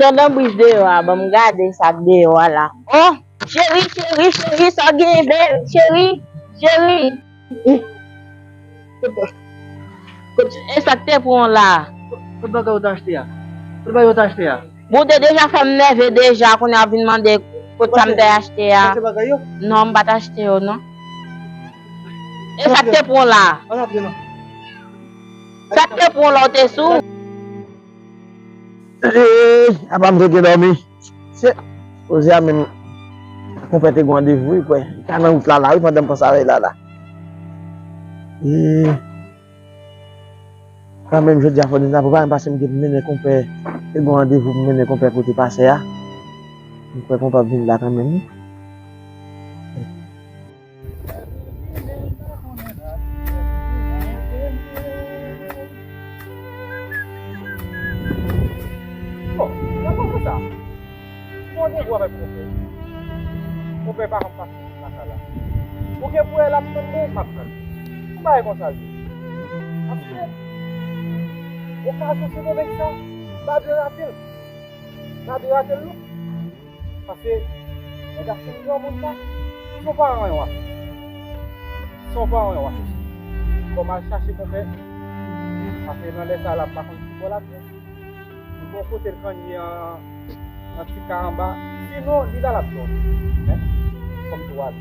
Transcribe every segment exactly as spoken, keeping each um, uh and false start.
Pandan bri deyò a, ban m gade sa k deyò a la. Oh, cheri, cheri, cheri, sa w genyen, bèl? Cheri, cheri. E sa k te pran w la? Kot bagay ou t achte a? Kot bagay ou t achte a? Bon, w te deja fè m nève deja, kounye a w vin mande kot sa m te achte a. Ou pase bagay yo? Non, m pa t achte yo, non. E sa k te pran w la? Ann antre non. Sa k te pran w la, w te sou? Eey, apa m te gen dòmi? Se koze a menm. Konpè te gen randevou, wi, kwè. Li ka nan wout la, la, wi, pandan m panse avè l la, la. Eey. Kanmenm, jodi a, fò n ap prepare m, paske m gen pou mennen konpè. Te gen randevou pou mennen konpè kote pastè a. M kwè konpè ap vin la kanmenm, wi. Bon, nan moman sa, m gen randevou avèk konpè. Konpè pa janm pase nan sa la. Ou gen pou wè l ap tann mwen, m ap tann. Yon bagay konsa l ye. Paske okazyon se moman sa, m pa dwe rate l. M pa dwe rate l non. Paske nèg ap fin granmoun la, se yon paran w ap. Se yon paran w ap. Fò m al chache konpè. Paske nan lè sa la, m pa konn ki bò l ap ye. Li gon kote l kanyen an, an ti ka anba. Sinon, li la l ap dòmi. Men, fò m tou ale.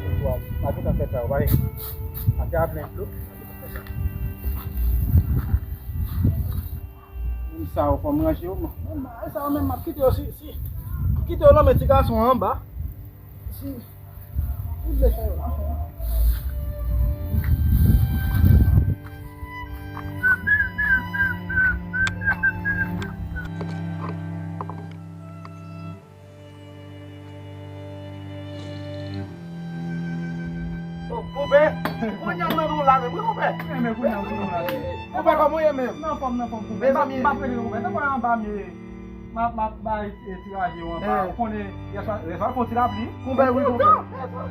Fò m tou ale. Pa gentan fè sa yo, pa gentan. Afè a plen dlo. Menm sa yo, fò m ranje yo. Menm bagay sa yo, menm m ap kite yo si, si. M ap kite yo nan men ti gason an anba. Si. Si vle fè yo la. Oh, konpè, kounye a m nan nou la menm, wi, konpè. Enben, kounye a m nan nou la menm. Konpè, kòman w ye menm? M anfòm, m anfòm, konpè. Mezanmi. M ap, m ap rele konpè. Tankou anba m ye, m ap, m ap bay, e, ti raje yo anba. Eh. Ou konnen, yèswa, yèswa fè yon ti lapli. Konpè, wi, konpè. Yèswa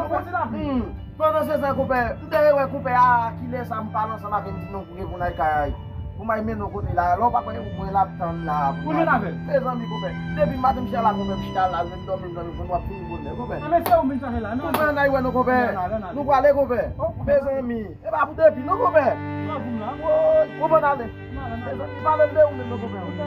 fè yon ti lapli. Hmm. Pandan se tan, konpè, m te rewè konpè a, kilè sa m pale ansanm avè l, m di non, pou gen pou n al kay. Pou m al mennen w kote la, lè w pa kwè, mwen l ap tann la pou m ale. Ou vin avè l? Mezanmi, konpè. Depi maten m chita la, konpè, m chita la, l menm dòmi, m dòmi, konn w ap vini bonè, konpè. Ann, mesye, ou vin chache la, non? Konpè, ann al wè non, konpè. Ann al, ann al. Nou prale, konpè. Oh, mezanmi, e pa pou depi, non, konpè. Nan pou m la. Woy, konpè, ann ale. Ann al, ann al. Mezanmi, pale m de ou menm, non, konpè. Konpè.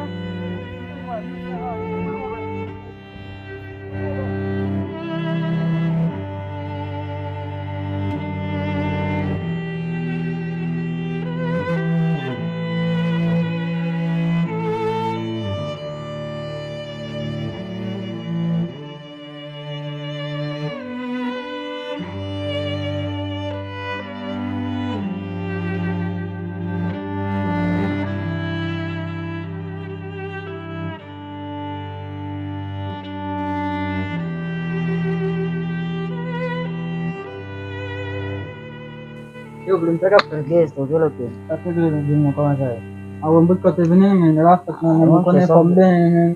Yo, Blim, sa k ap fèt? Gès, ok, lòt yo. Sa fè de, de, de, kòman sa ye? A, bon, bout kote vini, men, la fèt, men, men, ou konnen fòm ben, men.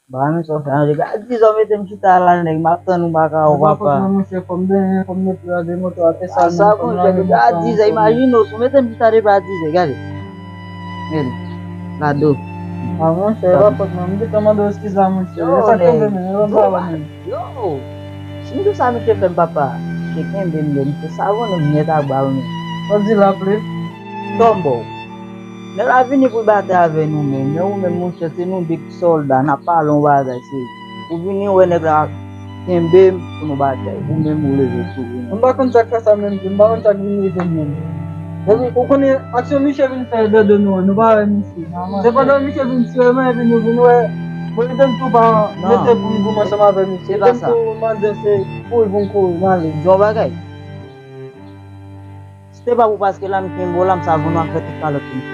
Ba, men, sa w fè, anje, gad dizè w mete m chita la, nèg, m ap tann ou, baka, ou papa. Fòm ben, fòm ben, fòm ben, moto a te sal, sa, men, bon, fòm la, men, gad dizè, imajine w, si w mete m chita depi a dizè, gade. Men, gade w. A, monchè, e pa fòt mwen, m gentan mande w eskiz la, monchè. E sa k tonbe, men, e pa m pale, men. Yo, si m di w sa misye fè m, papa, misye kenbe m, misye savonnen m nèt ak bal, men. Sa w di la, Blim? Tòmbò. Nèg la vini pou l batay avè nou menm, men ou menm, monchè, se nou de ki sòlda, n ap pale yon bagay, se ou vini wè nèg la kenbe m pou nou batay, ou menm ou leve tou vini. M pa konn sa k fè sa menm, m pa konn sa k vin rive m menm. Epi, ou konnen aksyon misye vin fè de de nou an, nou pa wè misye. Se pandan misye vin tire men, epi nou vin wè, mwen kite m tou pa mete pou m goumen ansanm avè misye. Kite m tou mande se kouri pou m kouri, m ale. Di yon bagay. Si te pa pou paske la m kenbe w la, m sa vin w ap fè tout kalòt pou m kite.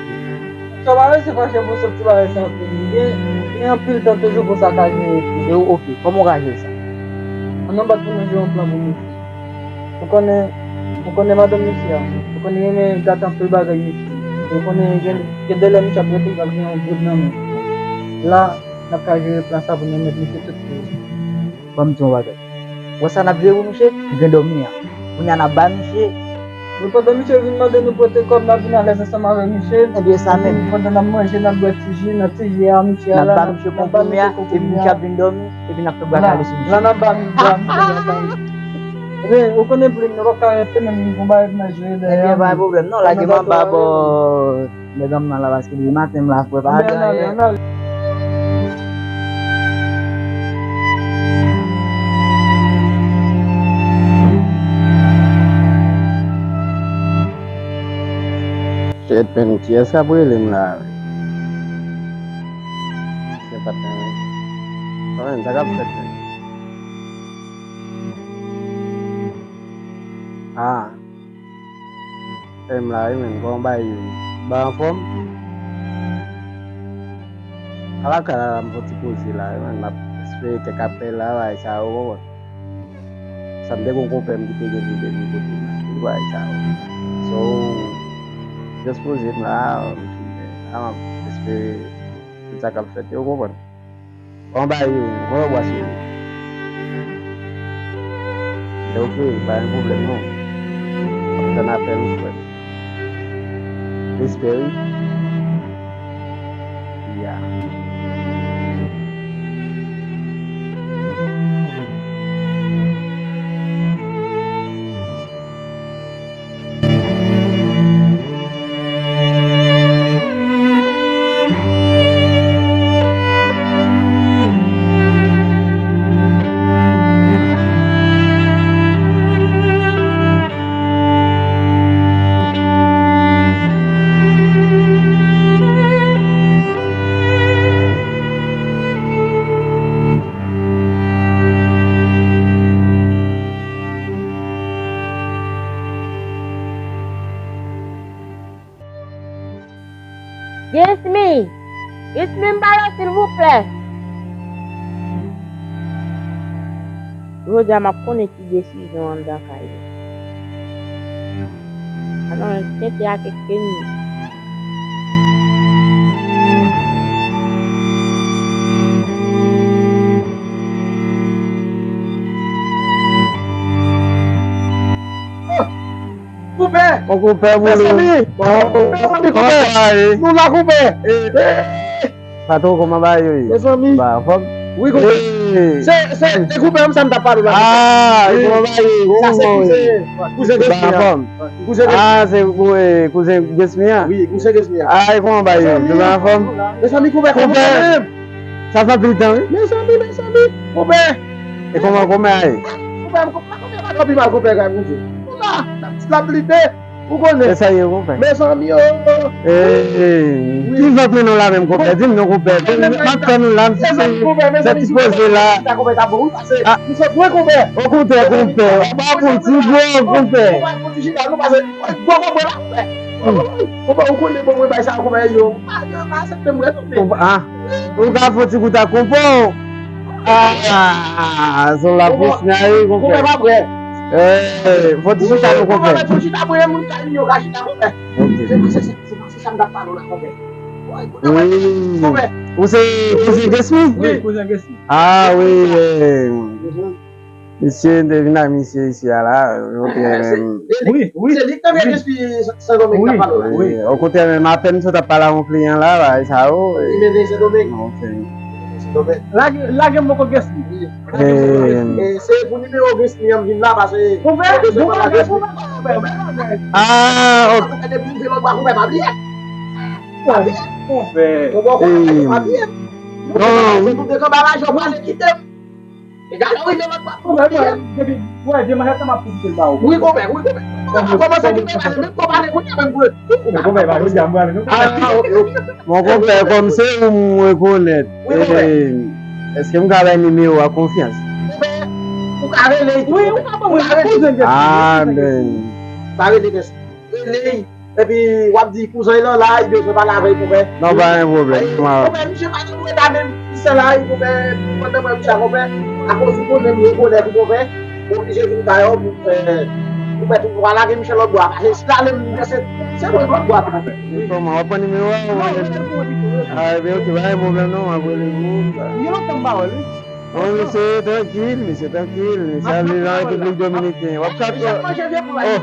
Sa pa resi fache pou sot ti bagay sa pou m. Gen, gen anpil tan toujou pou sa ka jere tou. E w, oke, kòman w ka jere sa? Ann nou bat pou nou jwe yon plan pou misye. Ou konnen, ou konnen madanm misye a. Ou konnen li renmen gate anpil bagay misye. Ou konnen gen, gen de lè misye ap rete, l ap gen yon goud nan men. La, n ap ka jere plan sa pou nou met misye tout kote. Ban m di yon bagay. Wè sa n ap jere pou misye, li gen dòmi a. Kounye a n ap ba misye Pandan misye vin mande nou pote kòb, n ap vin alèz ansanm avèk misye. Ebyen, sa menm. Pandan n ap manje, n ap bwè ti ji, nan ti ji a, misye a la, n ap ba misye konprime a, epi misye ap vin dòmi, epi n ap fè bwa kale sou misye. La, n ap ba misye, ba misye bwa kale. Ebyen, ou konnen plim, nou pa ka rete menm, nou gon bagay pou manje dèyè. Ebyen, pa gen pwoblèm, non, lage m anba bò. Nèg an m nan la, paske depi maten m la, frè, pa gen anyen. Shit, men, kiyès k ap rele m la? Se patnè, wi. Sa k ap fèt, men? Ah. E m la wi, men, kòman bagay yo ye? Ba anfòm? Alakay la, m fè yon ti poze la wi, men, m ap espere kèk apèl la, bagay sa yo, ou konprann? Sa m te gon konpè m ki te gen vide vin kote m, bagay sa yo. So, just poze m la, m ap espere tout sa k ap fèt yo, ou konprann? Anba yo, anba bwa sou yo. E oke, pa gen pwoblèm non. M ap tann apèl ou, frè m. Respè, wi. Ya. Jesmi! Jesmi, m pale w, silvouplè! Jodi a, m ap konnen ki desizyon anndan kay yo. Adan, tenten ak Kenny. Konpè! Bon, konpè, Boulo. Mezanmi! Bon, mezanmi, konpè! Kòman sa ye? Nou la, konpè! Eh, eh! Patwon, kòman bagay yo ye? Mezanmi! Ba, anfòm? Wi, konpè. Eh! Se, se, se konpè m sa m t ap pale w la. Ah, kòman bagay yo ye? Sa se kouzen, kouzen Gesmi an. Ba, anfòm? Kouzen Gesmi. Ah, se kou-, eh, kouzen Gesmi an? Wi, kouzen Gesmi an. Ah, e kòman bagay yo ye? Mezanmi! Tout anfòm? Mezanmi, konpè, kòman menm? Sa fè anpil tan, wi. Mezanmi, mezanmi, konpè! E kòman, kòman a ye? Konpè, m konpè, konpè pa twò pi mal, konpè, gade, konpè. Ou la, n ap, n ap lite, ou konnen. E sa ye, konpè? Mezanmi, oh, oh. Eh, eh, ki vant mennen w la menm, konpè? Di m non, konpè. M ap tann ou la, m se, se ti poze la. Chita, konpè, ta bon, wi, pase. Ah. M sot lwen, konpè. Okontrè, konpè. Ou pa bon ti gwo, konpè. Konpè, konpè, chita, nou pase. Gwo, gwo, gwo la, konpè. Hmm. Konpè, ou konnen bon mwen bay sa, konpè, yo. Ah, yo, pa aksepte m, wi, konpè. Konpè, ah. Ou ka fè ti gout ak konpè w. Ah, se yon lapous, men, wi, konpè. Konpè pa prè. Eh, fò ti chita nou, konpè. Konpè, fò chita, mwen, moun kay yo ka chita, konpè. Ok. Se, se, se, se, se sa m t ap pale w la, konpè. Wi. Konpè. Ou se kouzen Gesmi? Wi, kouzen Gesmi. Ah, wi, eh. Mhm. Misye, m te vin ak misye isi a la, okontrè menm. Wi, wi. Se li k te vin Gesmi Sendomeng k ap pale w la. Wi, okontrè menm, apèn m sot ap pale ak yon kliyan la, bagay sa yo. Li mennen Sendomeng. Ok. Sendomeng. Lage, lage m poko Gesmi. Wi. Eh. Eh, se pou nimewo Gesmi an m vin la, paske... Konpè, bon bagay, bon bagay, konpè, bon bagay. Ah, ok. Konpè, depi m vin lòt bò, konpè, pa bliye. Konpè. Konpè, konpè, pa bliye. Non. Se tout de kanbaraj yo pral kite m. Egal, wi, men lòt bò, konpè, depi, wè, demen maten m ap pwofite l ba ou. Wi, konpè, wi, konpè. Kòman sa ki fè pale, menm konpè, ale kounye a, menm pou konpè, pa jodi a, m prale, non? Ah, ok, ok. Bon, konpè, kòm se ou m rekonèt, wi, konpè. Eh, èske m ka bay nimewo a konfyans? Konpè, ou ka rele, wi, ou ka ban mwen, ou ka rele. Ah, men. Pa rele, men. Rele. Epi w ap di kouzen l an la, li bezwen pale avè l, konpè. Non, pa gen pwoblèm. Konpè, misye pa gen dwa ta menm, li sèl la, konpè, pandan mwen di sa, konpè, akoz ou konnen m rekonèt ou, konpè, ou oblije vin kay ou, konpè, konpè, tou w a lage misye lòt bò a, paske si l ale m, se, se mwen lòt bò a, konpè. Kòman, w ap pran nimewo a, ou... Ah, ebyen, ok, pa gen pwoblèm non, m ap rele pou ou. Gen lontan m pa wè l, wi. Non, misye trankil, misye trankil, misye ap viv an Repiblik Dominiken. W ap ka... Misye ap manje vye poul la. Oh.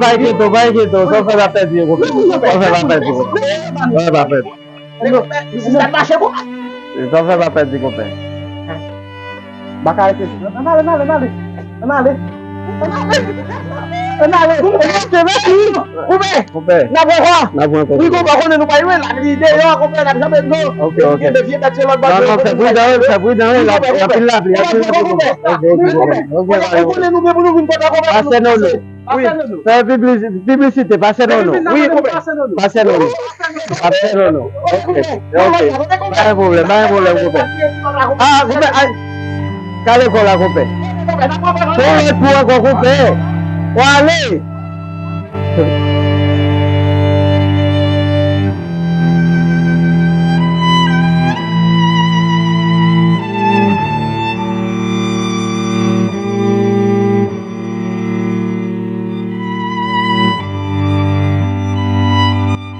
pa enkyete w, pa enkyete w. Sa w fè pa pèdi yo, konpè. Sa w fè pa pèdi, konpè. Sa w fè pa pèdi. Sa w fè pa pèdi, konpè. Baka rete. Ann ale, ann ale, ann ale. Ann ale. Ann ale. Ann ale. Konpè. Konpè. N ap wè ankò. N ap wè ankò. Wi, konpè, konnen nou pa lwen la. Li deyò, konpè, n ap janbe dlo. Ok, ok. Gen de vye bèt se lòt bò. Non, non, fè pridan, wi, fè pridan, wi. L ap, anpil lapli, anpil lapli, konpè. Ok, ok, konpè. Ok, ok, ok. Ou konnen nou gen pou nou vin konpè, konpè. Pase Nono. Wi. Fè piblis-, piblisite, pase Nono. Wi, konpè. Pase Nono. Pase Nono. Ok, ok. Pa gen pwoblèm, pa gen pwoblèm, konpè. Ah, konpè, ay. Kale kò la, konpè. Fè yon lòt kou ankò, konpè. W ale.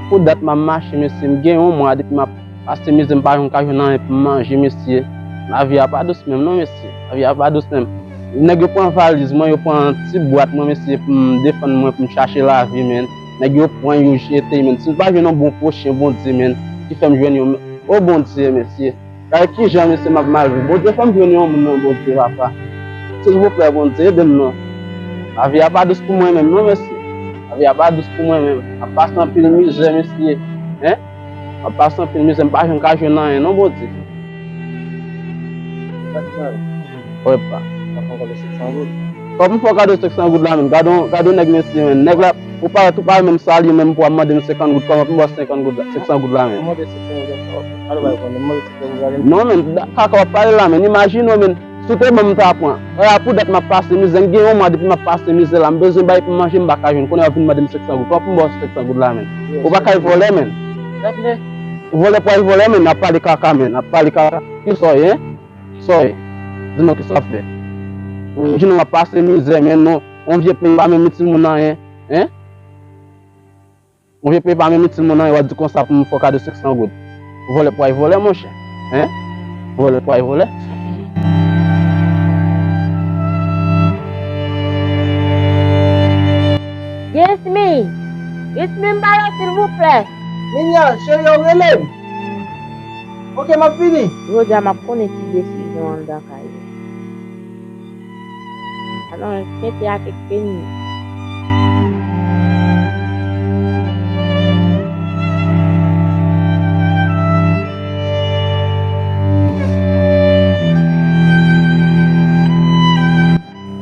Pou dat m ap mache, mesye, m gen yon mwa depi m ap pase mizè, m pa janm ka jwenn anyen pou m manje, mesye. Lavi a pa dous menm non, mesye. Lavi a pa dous menm. Nèg yo pran valiz mwen, yo pran ti bwat mwen, mesye, pou m defann mwen, pou m chache lavi, menn. Nèg yo pran yo jete, menn. Si m pa jwenn yon bon pwochen Bondye, menn, ki fè m jwenn yon, o Bondye, mesye. Gade kijan, mesye, m ap mal viv. Bondye, fè m jwenn yon moun, non, Bondye, papa. Silvouplè, Bondye, ede m, non. Lavi a pa dous pou mwen menm, non, mesye. Lavi a pa dous pou mwen menm. M ap pase anpil mizè, mesye. Hein? M ap pase anpil mizè, m pa janm ka jwenn anyen, non, Bondye. Wè, pa. Kòman m fè w kado senk san goud la, menm? Gade yon, gade yon nèg, mesye, menm. Nèg la, Ou pa wè, ou pa wè menm sa li menm pou ap mande m senkant goud, kòman pou m ba w senkant goud la, senk san goud la menm? Ou mande senkant goud la, ou pa wè, ou pa wè, ou mande senkant goud la, menm. Non, men, kaka w ap pale la, men, imajine w, men, si w te ban m, m ta pran. Wè, a pou dat m ap pase mizè, m gen yon mwa depi m ap pase mizè la, m bezwen bay pou m manje, m pa ka jwenn. Kounye a w ap vin mande m senksan goud. Kòman pou m ba w senksan goud la, men? Ou pa ka al vòlè, men. Vòlè pou al vòlè, men, ap pale kaka, men, ap pale kaka. Kisa w ye, en? Kisa w ye? Di m non, kisa w ap fè? Jounen w ap pase mizè, men, non, yon vye peyi pa menm itil moun anyen, en? Yon vye peyi pa menm itil moun anyen, w ap di konsa pou m fè w kado senksan goud. Vòlè pou al vòlè, monchè. En? Vòlè pou al vòlè. Gismi! Gismi, m pale w, silvouplè! Ninia, cheri, w rele m? Oke, m ap vini. Jodi a, m ap konnen ki desizyon anndan kay la. Alò, tenten ak Kenny.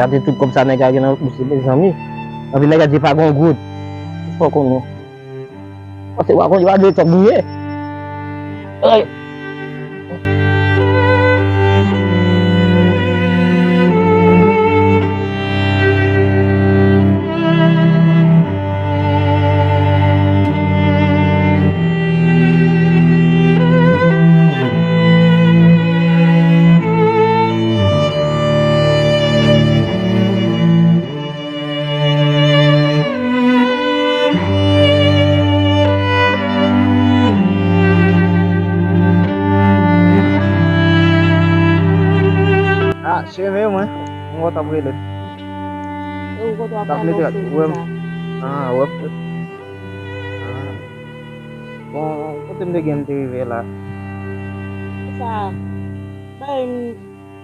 Gade tout kòb sa nèg la gen nan bouse, mezanmi. Anpil nèg la di pa gon goud. Fò konnen. Pase w a konn yo a de tan bouye. Ay. Ah, cheve mwen. Mwen t ap rele. E ou kote w ap pale w sou sa? Ah, wè. Ah. Bon, kote m te gen m te rive la. Sa, bay m,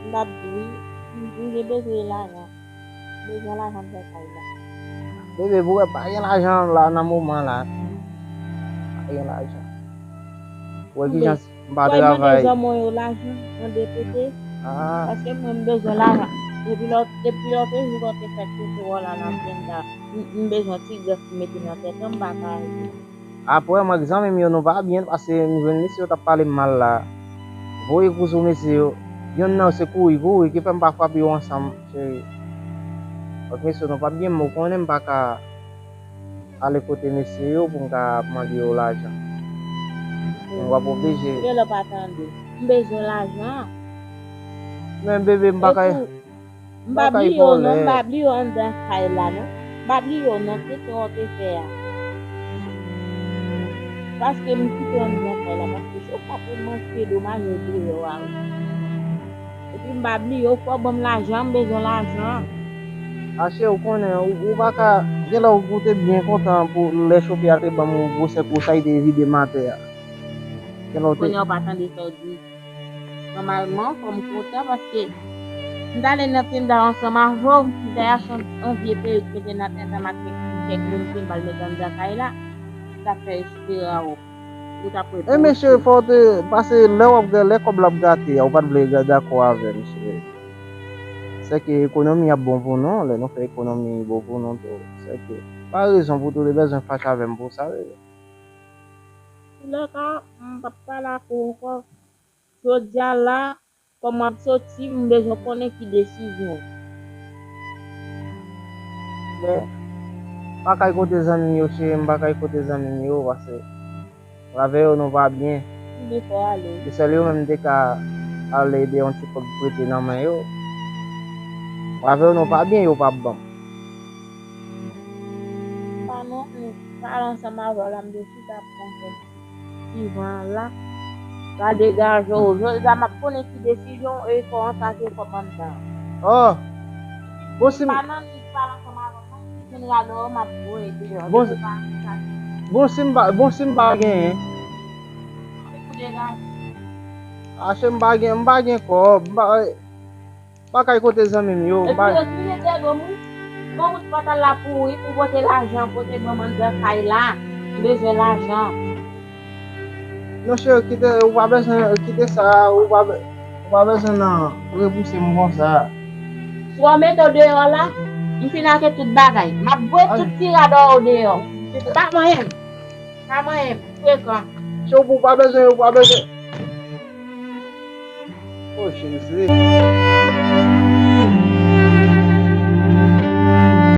m t ap di, m, m te bezwen lajan. Bezwen lajan m fè kay la. Bebe, pou wè pa gen lajan la nan moman la. Pa gen lajan. Wè ki jan m pa travay. Mande zanmi w yo lajan, mande pete. Ah. Paske mwen m bezwen lajan. Depi lòt, depi lòt jou lòt te fèt pete wò la nan tenda. M, m bezwen ti grèf pou mete nan tèt mwen, m pa ka. Apre, mwen ak zanmi m yo, nou pa byen, paske m jwenn mesye yo t ap pale m mal la. Voye kou sou mesye yo. Yonn nan yo se kouri, kouri, ki fè m pa frape yo ansanm, cheri. Donk, mesye yo, nou pa byen, men ou konnen m pa ka ale kote mesye yo pou m ka mande yo lajan. M w ap oblije. Genlè w pa tande. M bezwen lajan. Men, bebe, m pa ka. M pa bliye w non, m pa bliye w anndan kay la non. M pa bliye w non, tenten w te fè a. Paske m kite w anndan kay la, paske si w pa te manke domaj ou deyò a wi. Epi m pa bliye w, fò w ban m lajan, m bezwen lajan. Ache, ou konnen, ou, ou pa ka, genlè ou te byen kontan pou lè chofè a te ban m gwosè kou sa, li te vide m atè a. Genlè ou te. Kounye a w pa tande sa w di. Nòmalman, fò m kontan paske m t ale nan tenda ansanm avè w, m te achte yon, yon vye perik mete nan tèt mwen ak kèk moun ki m pral mete anndan kay la, m t ap fè espere w, ou t ap reponn. E mesye, fò w te pase lè w ap, lè kòb la ap gate a, ou pa t vle dakò avè m, cheri. Sèke ekonomi ap bon pou nou, lè nou fè ekonomi bon pou nou tou. Sèke pa rezon pou tou te bezwen fache avè m pou sa, bebe. Antoulèka, m p ap pale ak ou ankò. Jodi a la, kòm w ap soti, m bezwen konnen ki desizyon w. Men, m pa ka al kote zanmi m yo, cheri, m pa ka al kote zanmi m yo, paske mwen avè yo nou pa byen. Ki byen fè w ale? Se sèl yo menm m te ka al ede yon ti kòb prete nan men yo. Mwen avè yo nou pa byen, yo p ap ban m. Pa non, m pale ansanm avè w la, m te chita pran kèk ti van la. Gade gaje w. Jodi a m ap konnen ki desizyon w e fò w antaje kòb anndan. Oh! Bon, si m pa nan lit pale ansanm avè w non, si m jwenn radò w, m ap voye deyò. Bon, bon, si m pa, bon, si m pa genyen. Pou degaje. Ache m pa gen, m pa gen kòb, m pa, m pa ka al kote zanmi m yo, m pa. Epi yo touye tè granmoun. Granmoun pa t al la pou wi, pou pote lajan, pote granmoun nan kay la. M bezwen lajan. Non, cheri, kite, ou pa bezwen, kite sa, ou pa be-, ou pa bezwen nan rebouse m konsa. Si w mete w deyò la, M fin achte tout bagay. M ap voye tout ti rad a w deyò. Pa manyen m. Pa manyen m. Frekan. Se w pou pa bezwen, ou pa bezwen. Oh, Jezi.